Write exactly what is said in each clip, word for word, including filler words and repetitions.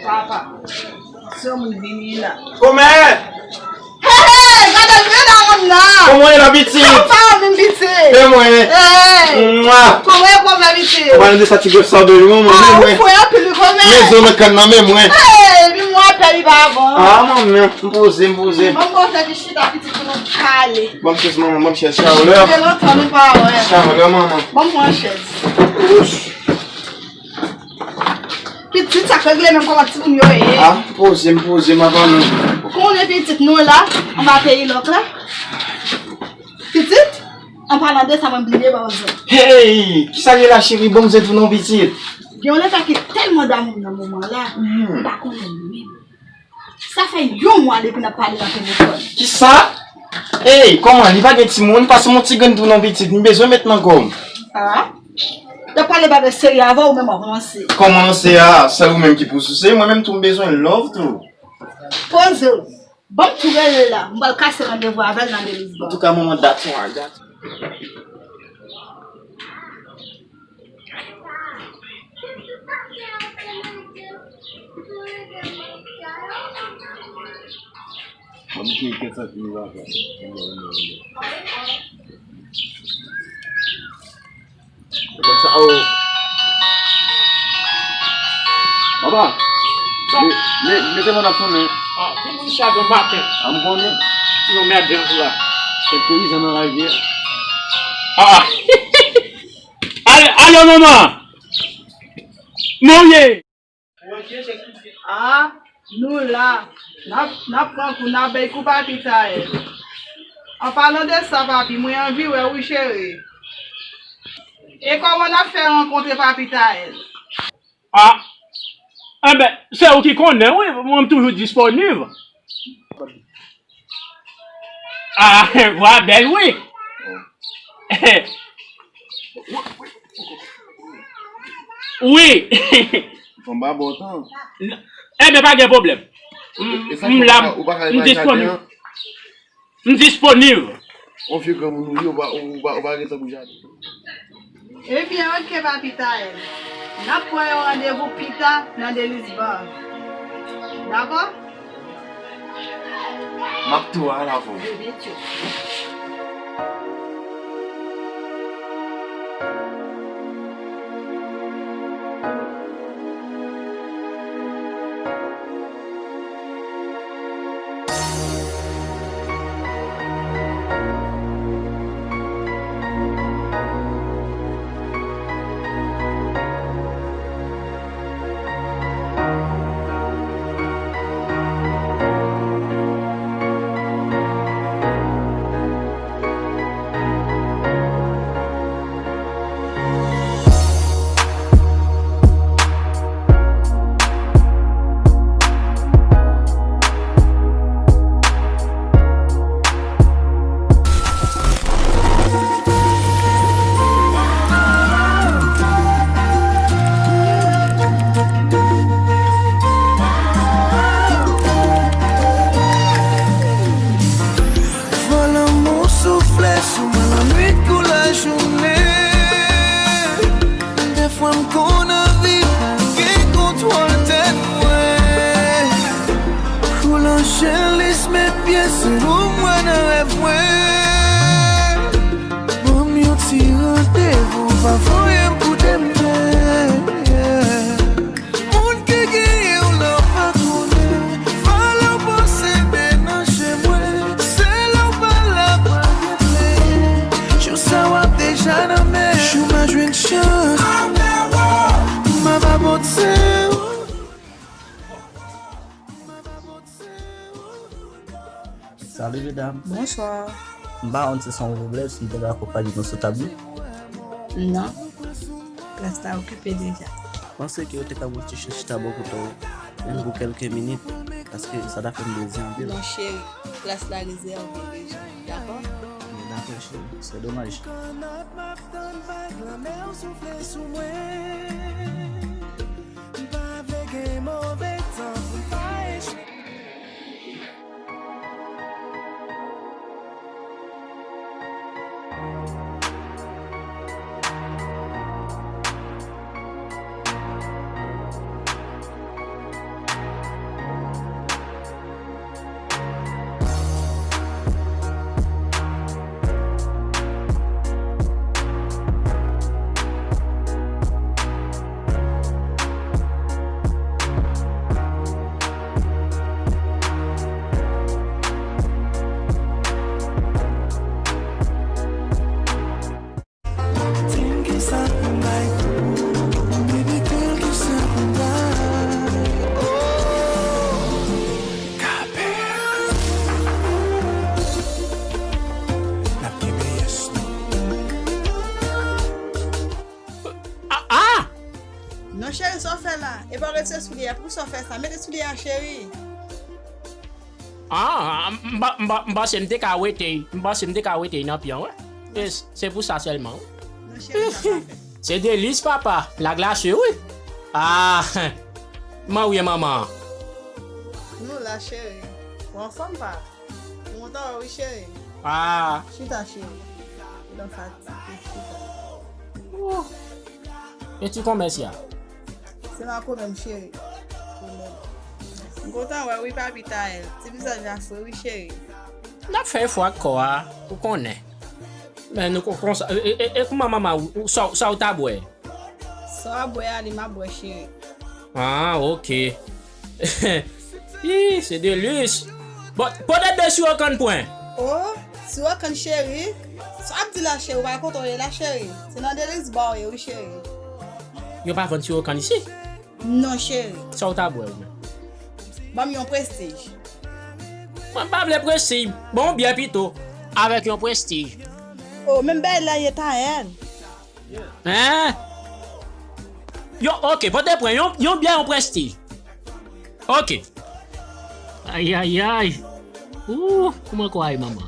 Papa. Se yon moun vini la. Kòmè! Hey, hey, gade l, gade moun nan. Kòman w ye la, pitit? Kòman w ye, pitit? E mwen. Hey. Mwa. Kòman w ye, kòmè, pitit? Ou pa nan de sa ti gwòs sa w bèl, manman, men mwen. Ah, ou fre anpil, wi, kòmè. Men zo nan kann nan, men mwen. Hey, men mwen apèl li pa bon. Ah, manman, m poze, m poze. Bon, bon, sa ki chita, pitit, pou nou pale. Ban m chèz, manman, ban m chèz, chalè. Gen lontan nou pa wè. Chalè, manman. Ban m pran chèz. Ouch. Pitit, sa k regle menm, kòman timoun yo ye? Ah, poze m, poze m, apa non. Ou konnen pitit nou la, anba peyi lòk la? Pitit, an palan de sa, mwen bliye ba w zòn. Hey, kisa k ye la, cheri? Bon, m se tou non, pitit. Gen yon leta ki tèlman damou nan moman la, m pa konnen menm. Sa fè yon mwa depi n ap pale nan telefòn. Kisa? Ey, kòman? Li pa gen timoun? Pase m yon ti grenn tou non, pitit. M bezwen met nan kò m. Ah? N ap pale bagay serye avè w, ou menm w ap ranse. Kòman ranse a? Sèl ou menm ki pou souse. Mwen menm tou m bezwen love tou. Poze w. Ban m tou rele la. M pral kase randevou avè l nan Delisba. Antouka, manman, dat yon a, dat. Ban m kite kèt sa ki nou va fè. Bon, sa, oh. Papa, me, me, mete mwen nan sonnen. Ah, ki moun sa bon maten? Ah, m konnen. Ti non mèd jan pou la. Se peyizan nan lari a. Ah. Al-, alo, manman! Mwen ye! Ah, nou la. N ap, n ap pran kou, n ap bay kou Papi Taël. An palan de sa, Papi, mwen anvi wè w wi, cheri. E kòman n ap fè rankontre Papi Taël? Ah, enben, se ou ki konnen, wi, mwen m toujou disponib. Ah, vwa bèl, wi. Wi. Fanm pa bon tan. Enben, pa gen pwoblèm. M, m la, m disponib. M disponib. On vye granmoun ou ye, ou pa, ou pa, ou pa gen tan pou jaden. Ebyen, oke, Papi Taël. N ap pran yon randevou pita nan Delisba. Dakò? M ap tou al avè w. Ebyen, tchou. Vwa lanmou soufle sou mwen lannwit kou lajounen. Dèfwa m konn anvi pa gen kontwòl tèt mwen. Kou lanjelis met pye se ou m wè nan rèv mwen. Ban m yon ti randevou, pa voye m pou demen. Moun ki genyen w la w pa konnen. Valè w panse menanje mwen. Se lè w pa la pral gen plen. Jou sa w ap deja nan men. Jou m a jwenn chans. M ap abòt se ou. Salut medam. Bonsoir. M pa konn si se yon pwoblèm si m te ka akonpaye nou sou tab li. Non. Plas la okipe deja. Panse ke yo te ka voye ti chita bò kote w, menm pou kèlke minit, paske sa ta fè m plezi anpil. Non, cheri, plas la rezève deja. Dakò? Dakò, cheri. Se domaj. M pa vle gen move tan pou m pa echwe. Non, cheri, sa w fè la? E pa w retire soulye a, poukisa w fè sa? Mete soulye a, cheri. Ah, m pa, m pa, m panse m te ka wete, m panse m te ka wete nan pye an, wi. E s-, se pou sa sèlman, wi. Non, cheri, sa pa fè. Se delis, papa. La glase, wi. Ah, kòman w ye, manman? Nou la, cheri. Ou anfòm, pa? M kontan wè w, wi, cheri. Ah. Chita, cheri. Ou nan fatige, chita. Oh. E ti kòmès ya? Se makomè m, cheri. M kontan wè w, wi, papi Taël. Ti vizaj la fre, wi, cheri. N ap fè efò ak kò a, ou konnen. Men nou kon-, konsa, e, e, e, e kòman manman, ou, ou, sa, sa w ta bwè? Sa w ap bwè a, li m ap bwè, cheri. Ah, ok. Ih, se delis. Bon, pote de siwo kann pwen. Oh, siwo kann, cheri. Sa w ap di la, cheri, ou pa kontan w ye la, cheri. Se nan delis ba w ye, wi, cheri. Yo pa vann siwo kann isi? Non, cheri. Sa w ta bwè, ou menm? Ban m yon prestij. Mwen pa vle prestij. Bon, yon byè pito. Avèk yon prestij. Oh, menm bagay la ye, Taël. Hein? Yon, ok, pote pwen, yon, yon byè, yon prestij. Ok. Ayayay. Ooh, kòman kò a ye, manman?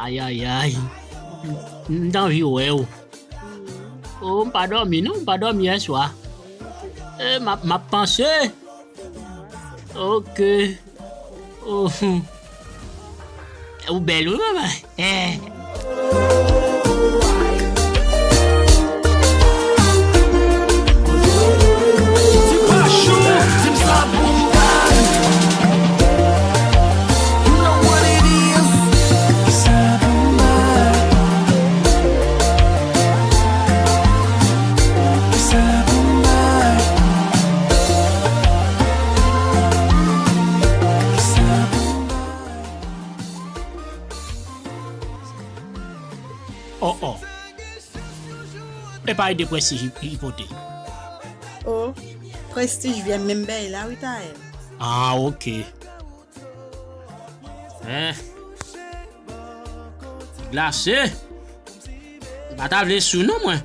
Ayayay. M t anvi wè w. Oh, m pa dòmi, non, m pa dòmi yèswa. E, m ap, m ap panse. Ok. Oh. Ou bèl, wi, manman. Eh. Oh, oh. E pa de prestij li, li pote. Oh, prestij vye menm bay la, wi, Taël. Ah, ok. Hein. Glase. M pa ta vle sou non, mwen.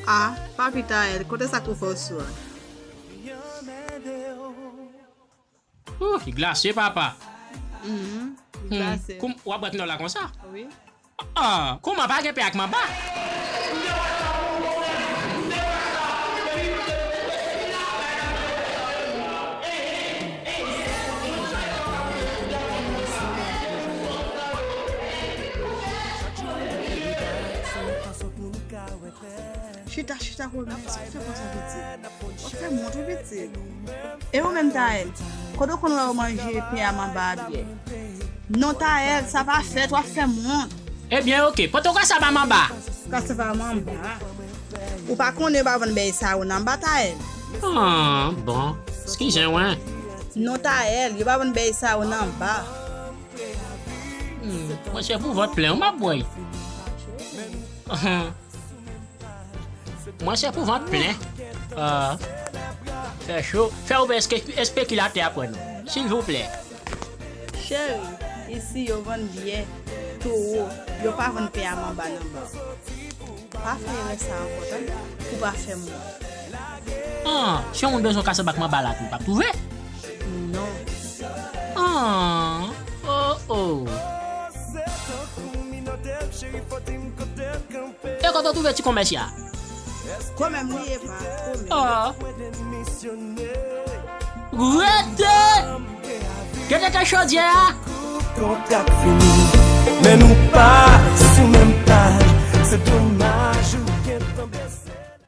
Ah, papi Taël, kote sa k ou fè w sou a? Ooh, li glase, papa. Mhm, li glase. Koum-, w ap bwè knòl la konsa? Wi. Ah, kòman pa gen pè ak manba? Chita, chita, kòmès, w ap fè konsa, pitit. W ap fè m wont, wi, pitit. E ou menm, Taël, kote w konn wè yo manje pen a manba a byè? Non, Taël, sa pa fèt, w ap fè m wont. Ebyen, ok, pote w kasava manba. Kasava manba? Ou pa konnen yo pa vann bèy sa yo nan anba, Taël? Ah, bon. Eskize mwen. Non, Taël, yo pa vann bèy sa yo nan anba. Hmm, mwen se pou vant plen, w m ap bwè. Mwen se pou vant plen. Ah, fè cho. Fè oubyen eske-, espekilatè a pran nou. Silvouplè. Cheri, isi yo vann byè, towo, yo pa vann pen a manba nan ba. Pa fè erè sa ankò, tande, pou pa fè m wont. Ah, si yon moun bezwen kasaba ak manba la tou, l p ap twouve? Non. Ah, oh, oh. E kote w twouve ti kòmès ya? Kòmè m li ye, pa kòmè. Ah. Rete! Rete ke chodyè a! Kontak fini, men nou pa